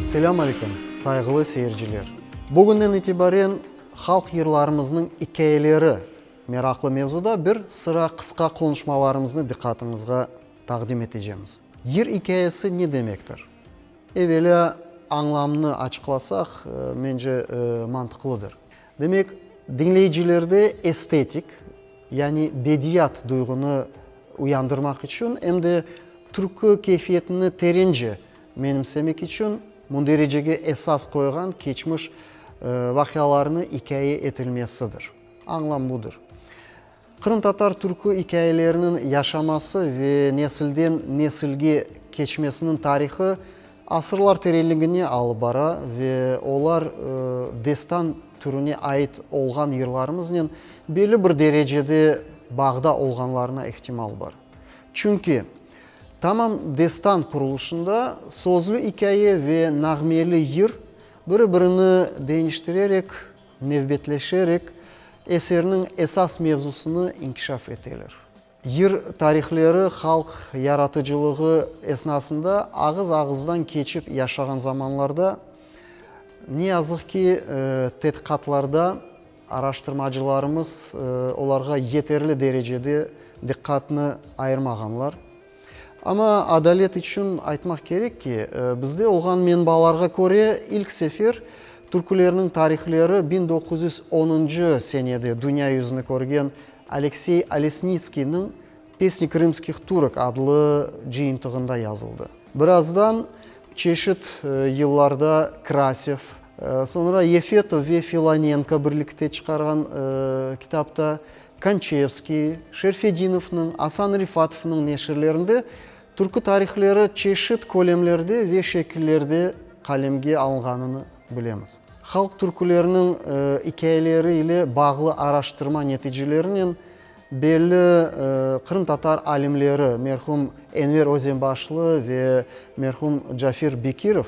Selâm aleyküm, sayğılı seyirciler! Bugünden itibaren halq yırlarımıznıñ ikâyeleri meraqlı mevzuda bir sıra qısqa qonuşmalarımıznı diqqatıñızğa taqdim etecemiz. Yır ikâyesi ne demektir? Evelâ añlamnı açıqlasaq, mence, mantıqlıdır. Demek, diñleyicilerde estetik, yani bediyat duyğunı uyandırmaq içün, em de türkü keyfiyetini terence menimsemek içün mündericege esas qoyğan keçmiş vaqialarnı ikâye etilmesidir. Añlam budır. Qırımtatar türkü ikâyeleriniñ yaşaması ve nesilden nesilge keçmesiniñ tarihı asırlar terenligine alıp bara ve olar destan türüne ait olğan yırlarımıznen belli bir derecede bağda olğanlarına ihtimal bar. Çünki tamam destan qurulışında sözlü ikâye ve nağmeli yır biri-birini deñiştirerek, nevbetleşerek eserniñ esas mevzusını inkişaf eteler. Yır tarihleri halq yaratıcılığı esnasında ağız-ağızdan keçip yaşağan zamanlarda, ne yazıq ki, tedqiqatlarda araştırmacılarımız olarğa yeterli derecede diqqatnı ayırmağanlar. Amma adalet içün aytmaq kerek ki, bizde olğan menbalarğa köre, ilk sefer türkülerniñ tarihleri 1910-ncı senede dünya yüzüni körgen Aleksey Olesnitskiyniñ Pesni krımskih turok adlı cıyıntığında yazıldı. Birazdan çeşit yıllarda Krasev, soñra Yefetov ve Filonenko birlikte çıqarğan kitapta Konçevskiy, Şerfedinovnıñ, Asan Rifatovnıñ neşirlerinde türkü tarihleri çeşit kölemlerde ve şekillerde qalemge alınğanını bilemiz. Halq türküleriniñ ikâyeleri ile bağlı araştırma neticelerinen belli qırımtatar alimleri merhum Enver Özenbaşlı ve merhum Cafir Bekirov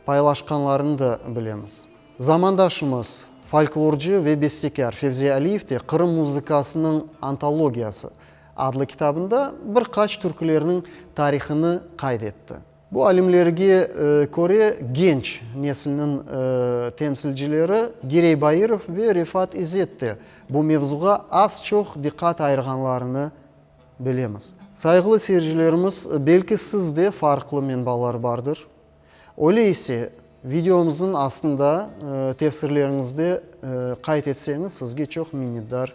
paylaşqanlarını da bilemiz. Zamandaşımız, folklorcı ve bestekâr Fevzi Aliyev de Qırım muzıkasınıñ antologiyası adlı kitabında bir qaç türkülerniñ tarihını qayd etti. Bu alimlerge köre genç nesilniñ temsilcileri Girey Bairov ve Refat İzet de bu mevzuğa az-çoq diqqat ayırğanlarını bilemiz. Sayğılı seyircilerimiz, belki sizde farqlı menbalar bardır. Öyle ise, videomıznıñ astında tefsirleriñizde qayd etseñiz, sizge çoq minnetdar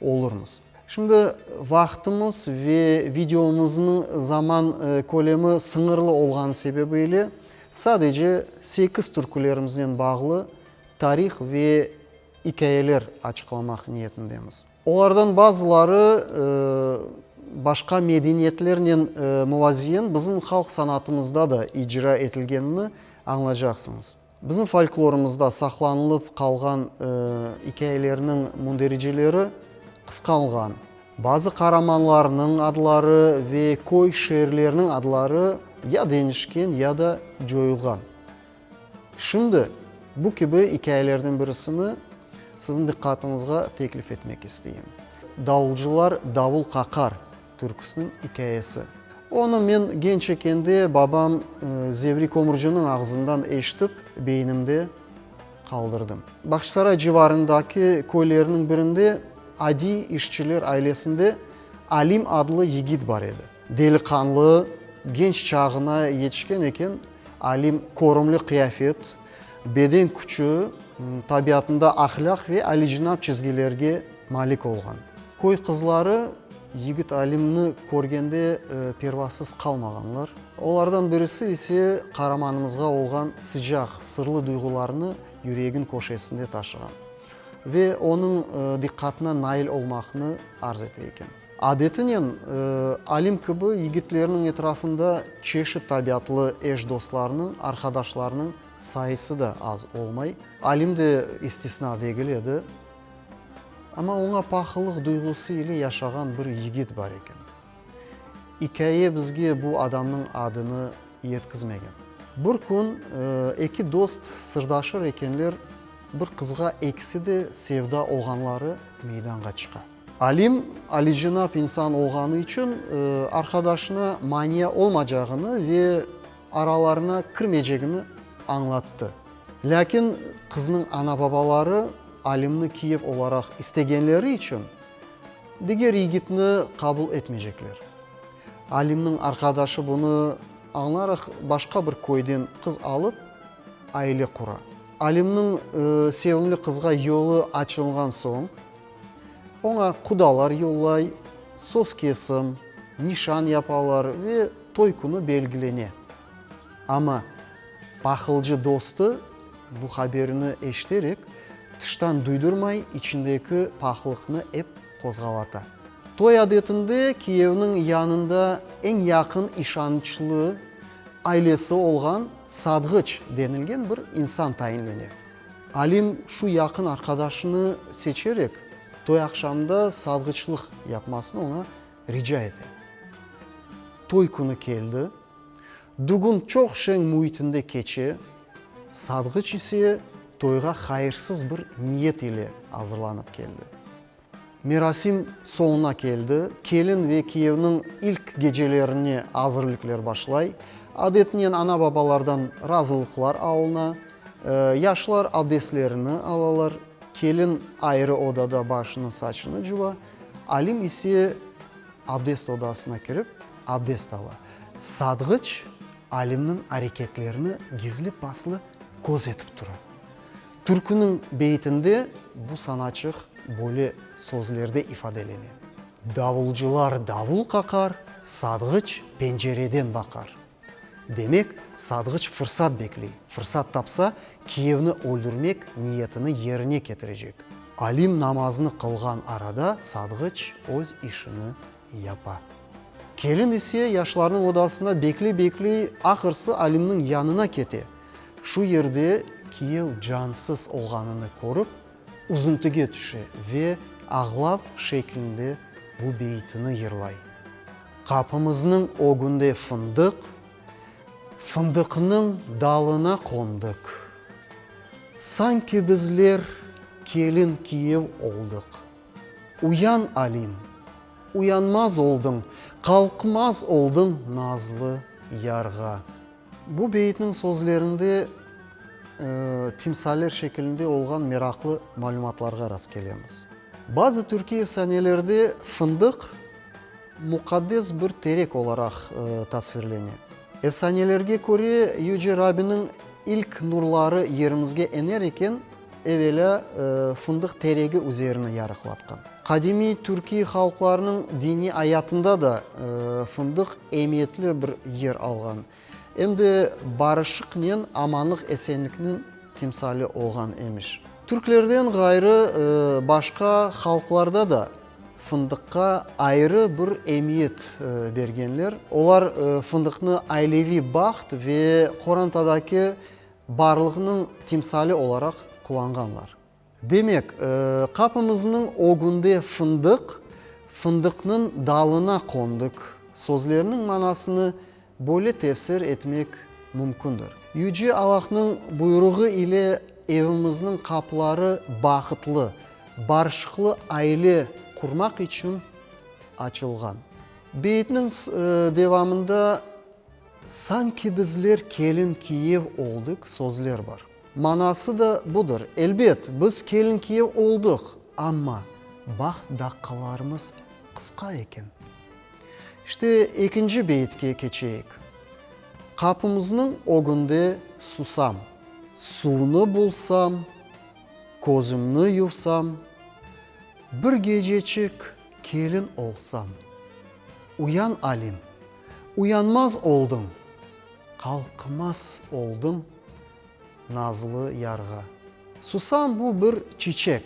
olurmız. Şimdi vaqtımız ve videomıznıñ zaman kölemi sıñırlı olğanı sebebi ile sadece sekiz türkülerimiznen bağlı tarih ve ikâyeler açıqlamaq niyetindemiz. Olardan bazıları başqa medeniyetlernen muvaziyen bizim halq sanatımızda da icra etilgenini añlacaqsıñız. Bizim folklorımızda saqlanılıp qalğan ikâyelerniñ mündericeleri qısqalğan. Bazı qaramanlarnıñ adları ve köy, şeerlerniñ adları ya deñişken, ya da coyulğan. Şimdi bu kibi ikâyelerden birisini siziñ diqqatıñızğa teklif etmek isteyim. Davulcılar davul qaqar türküsiniñ ikâyesi. Onı men genç ekende babam Zevri Kömürciniñ ağzından eşitip, beynimde qaldırdım. Bağçasaray civarındaki köylerniñ birinde adiy işçiler ailesinde Alim adlı yigit bar edi. Deliqanlı, genç çağına yetişken eken, Alim körümli qıyafet, beden küçü, tabiatında ahlâq ve alicenap çizgilerge malik olğan. Köy qızları yigit Alimni körgende pervasız qalmağanlar. Olardan birisi ise qaramanımızğa olğan sıcaq, sırlı duyğularını yüregin köşesinde taşığan ve onıñ diqqatına nail olmaqnı arz ete eken. Adetinen, Alim kibi yigitlerniñ etrafında çeşit tabiatlı eş-dostlarnıñ, arqadaşlarnıñ sayısı da az olmay. Alim de istisna degil edi. Amma oña pahıllıq duyğusı ile yaşağan bir yigit bar eken. İkâye bizge bu adamnıñ adını yetkizmegen. Bir kün eki dost sırdaşır ekenler, bir qızğa ekisi de sevda olğanları meydanğa çıqa. Alim alicenap insan olğanı içün arqadaşına mania olmacağını ve aralarına kirmecegini. añlattı. Lâkin qıznıñ ana-babaları Alimni kiyev olaraq istegenleri içün, diger yigitni qabul etmeycekler. Alimniñ arqadaşı bunı añlaraq, başqa bir köyden qız alıp, aile qura. Alimniñ sevimli qızğa yolu açılğan soñ, oña qudalar yollay, söz kesim, nişan yapalar ve toy künü belgilene. Amma pahılcı dostu bu haberini eşiterek, tıştan duydurmay, içindeki pahlıqnı ep qozğalata. Toy adetinde kiyevniñ yanında eñ yaqın işançlı ailesi olğan sadğıç denilgen bir insan tayinlene. Alim şu yaqın arqadaşını seçerek, toy aqşamında sadğıçlıq yapmasını oña rica ete. Toy künü keldi. Dügün çoq şeñ müitinde keçe, sadğıç ise toyğa hayırsız bir niyet ile azırlanıp keldi. Merasim soñuna keldi, kelin ve kiyevniñ ilk gecelerine azırlikler başlay, adetinen ana-babalardan razılıqlar alına, yaşlar abdestlerini alalar, kelin ayrı odada başını, saçını cuva, Alim ise abdest odasına kirip, abdest ala. Sadğıç Alimniñ areketlerini gizli-paslı köz etip tura. Türküniñ beyitinde bu sanaçıq böyle sözlerde ifadelene. Davulcılar davul qaqar, sadğıç pencereden baqar. Demek, sadğıç fırsat bekley, fırsat tapsa, kiyevni öldürmek niyetini yerine ketirecek. Alim namaznı qılğan arada sadğıç öz işini yapa. Kelin ise yaşlarnıñ odasında bekley-bekley, ahırsı Alimniñ yanına kete. Şu yerde kiyev cansız olğanını körip, üzüntige tüşe ve ağlav şeklinde bu beyitini yırlay. Qapımıznıñ ögünde fındıq, Fındıqnıñ dalına qondıq. Sanki bizler kelin-kiyev oldıq. Uyan, Alim, uyanmaz oldıñ, Qalqmaz oldıñ nazlı yarğa. Bu beyitniñ sözlerinde timsaller şekilinde olğan meraqlı malümatlarğa rastkelemiz. Bazı türkiy efsanelerde fındıq muqaddes bir terek olaraq tasvirlene. Efsanelerge köre, Yüce Rabbiniñ ilk nurları yerimizge ener eken, evelâ fındıq teregi üzerini yarıqlatqan. Qadimiy türkiy halqlarnıñ diniy ayatında da fındıq emiyetli bir yer alğan, em de barışıqnen amanlıq-esenlikniñ timsali olğan emiş. Türklerden ğayrı başqa halqlarda da fındıqqa ayrı bir emiyet bergenler. Olar fındıqnı aileviy baht ve qorantadaki barlıqnıñ timsali olaraq qullanğanlar. Demek, qapımıznıñ ögünde fındıq, fındıqnıñ dalına qondık sözleriniñ manasını böyle tefsir etmek mümkündir. Yüce Allahnıñ buyruğı ile evimizniñ qapıları bahıtlı, barışıqlı aile qurmaq içün açılğan. Beyitniñ devamında Sanki bizler kelin-kiyev oldıq sözler bar. Manası da budır, elbet, biz kelin-kiyev oldıq, amma baht daqqalarımız qısqa eken. İşte, ekinci beyitke keçeyik. Qapımıznıñ ögünde susam. Suvnı bulsam, közümni yuvsam, bir geceçik kelin olsam. Uyan, Alim, Uyanmaz oldıñ, qalqmaz oldıñ nazlı yarğa. Susam bu bir çiçek.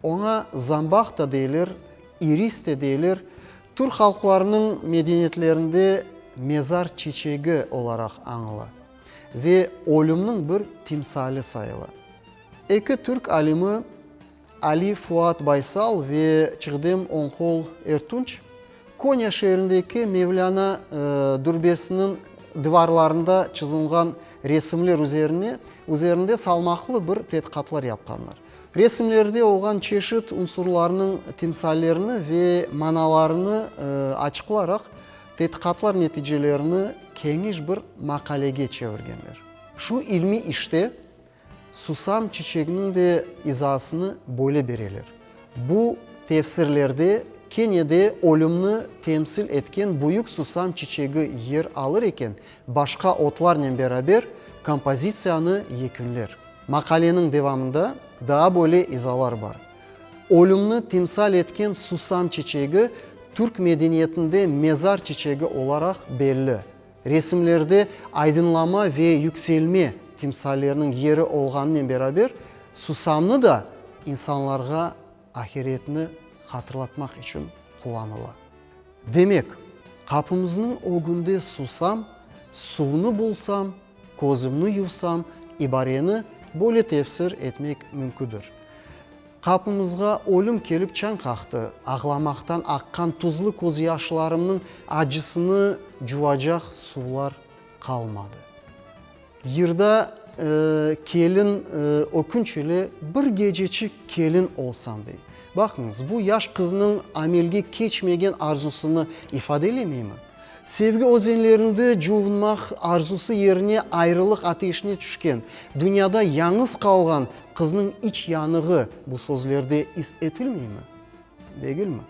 Oña zambaq da deyler, iris de deyler, türk halqlarınıñ medeniyetlerinde mezar çiçegi olaraq añıla ve ölümniñ bir timsali sayıla. Eki türk alimi Ali Fuat Baysal ve Çiğdem Oñqol Ertunç Konya şeerindeki Mevlâna dürbesiniñ dıvarlarında çızılğan resimler üzerine üzerinde salmaqlı bir tedqiqatlar yapqanlar. Resimlerde olğan çeşit unsurlarnıñ timsallerini ve manalarını açıqlaraq, tedqiqatlar neticelerini keniş bir maqalege çevirgenler. Şu ilmiy işte susam çiçeginiñ de izaasını böyle bereler, Bu tefsirlerde kene de ölümni temsil etken büyük susam çiçegi yer alır eken, başqa otlarnen beraber kompozitsiyanı yekünler. Maqaleniñ devamında daa böyle izalar bar, Ölümni timsal etken susam çiçegi türk medeniyetinde mezar çiçegi olaraq belli. Resimlerde aydınlama ve yükselme timsalleriniñ yeri olğanınen beraber, susamnı da insanlarğa ahiretni hatırlatmaq içün qullanıla. Demek, qapımıznıñ ögünde susam, suvnı bulsam, közümni yuvsam ibareni böyle tefsir etmek mümküdir. Qapımızğa ölüm kelip çañ qaqtı, ağlamaqtan aqqan tuzlu közyaşlarımnıñ acısını cuvacaq suvlar qalmadı. Yırda kelin ökünç ile bir geceçik kelin olsam dey. Baqıñız, bu yaş qıznıñ amelge keçmegen arzusını ifadelemeymi? Sevgi özenlerinde cuvunmaq arzusı yerine ayrılıq ateşine tüşken, dünyada yañğız qalğan qıznıñ iç yanığı bu sözlerde is etilmeymi? Degilmi?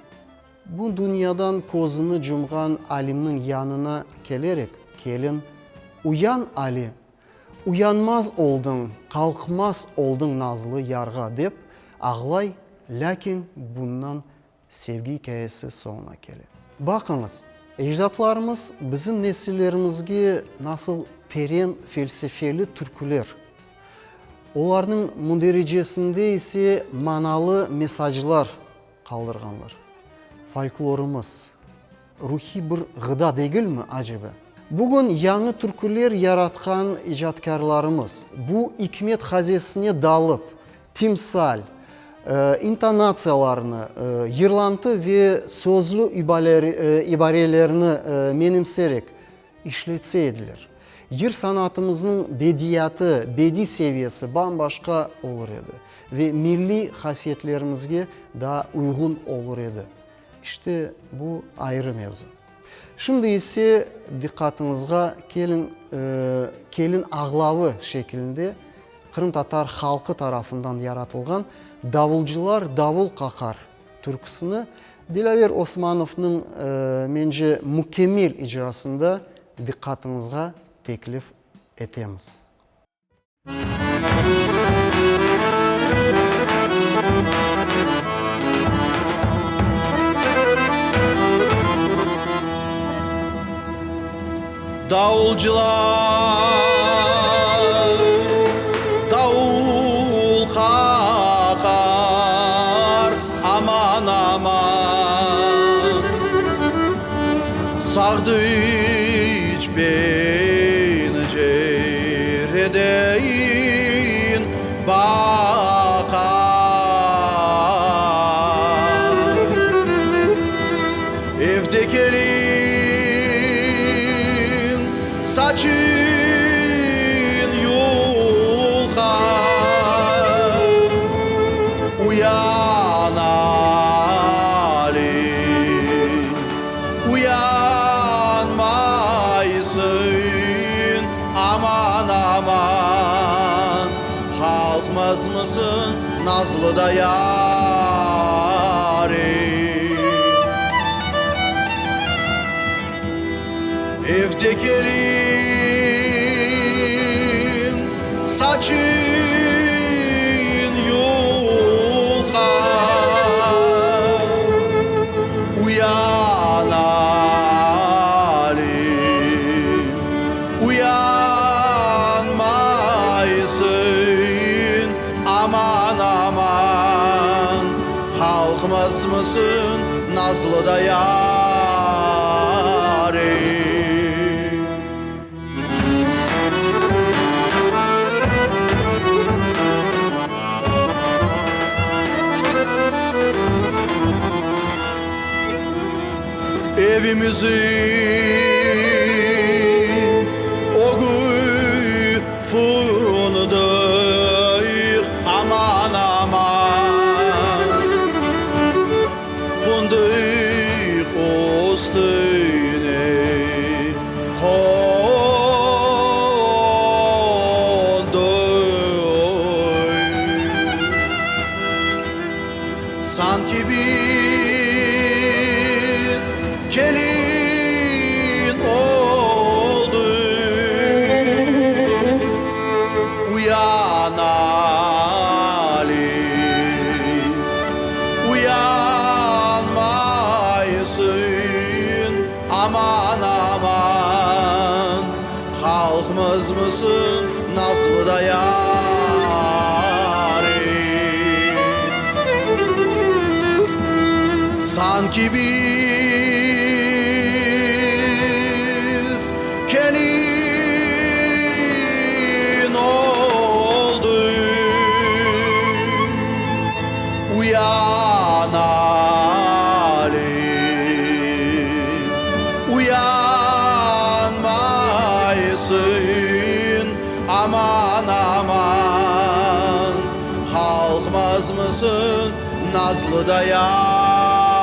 Bu dünyadan közüni cumğan Alimniñ yanına kelerek, kelin, Uyan, Ali, uyanmaz oldıñ, qalqmaz oldıñ nazlı yarğa, dep ağlay, lâkin bundan Sevgi ikâyesi soñuna kele. Baqıñız, ecdatlarımız bizim nesillerimizge nasıl teren felsefeli türküler, olarnıñ mündericesinde ise manalı mesaclar qaldırğanlar. Folklorımız, ruhiy bir ğıda degilmi, aceba? Bugün yañı türküler yaratqan icatkârlarımız bu ikmet hazesine dalıp, timsal, intonatsiyalarnı, yırlantı ve sözlü ibarelerni menimserek işletse ediler, yır sanatımıznıñ bediyatı, bediy seviyesi bam-başqa olur edi ve milliy hasiyetlerimizge daa uyğun olur edi. İşte, bu ayrı mevzu. Şimdi ise diqqatıñızğa keliñ, kelin ağlavı şekilinde qırımtatar halqı tarafından yaratılğan Davulcılar davul qaqar türküsini Dilâver Osmanovnıñ, mence, mükemmel icrasında diqqatıñızğa teklif etemiz. Davulcılar davul qaqar, aman, aman, Sağdıç pencereden baqar. Evde kelin saçın yulqar, Uyan, Alim, uyanmaysıñ, aman, aman, Qalqmazmısıñ nazlı da yarim? Evde kelin saçın yulqar, Uyan, Alim, uyanmaysıñ, aman, aman, Qalqmazmısıñ nazlı da yarim? Evimizin ögü fındıq, aman, aman, Fındıq üstüne qondı. Aman, aman, Qalqmazmısın nazlı da yarim? Sanki biz kelin oldıq, Uyan, Alim, uyanmaysıñ, Aman, aman, qalqmazmısıñ, nazlı da yarim?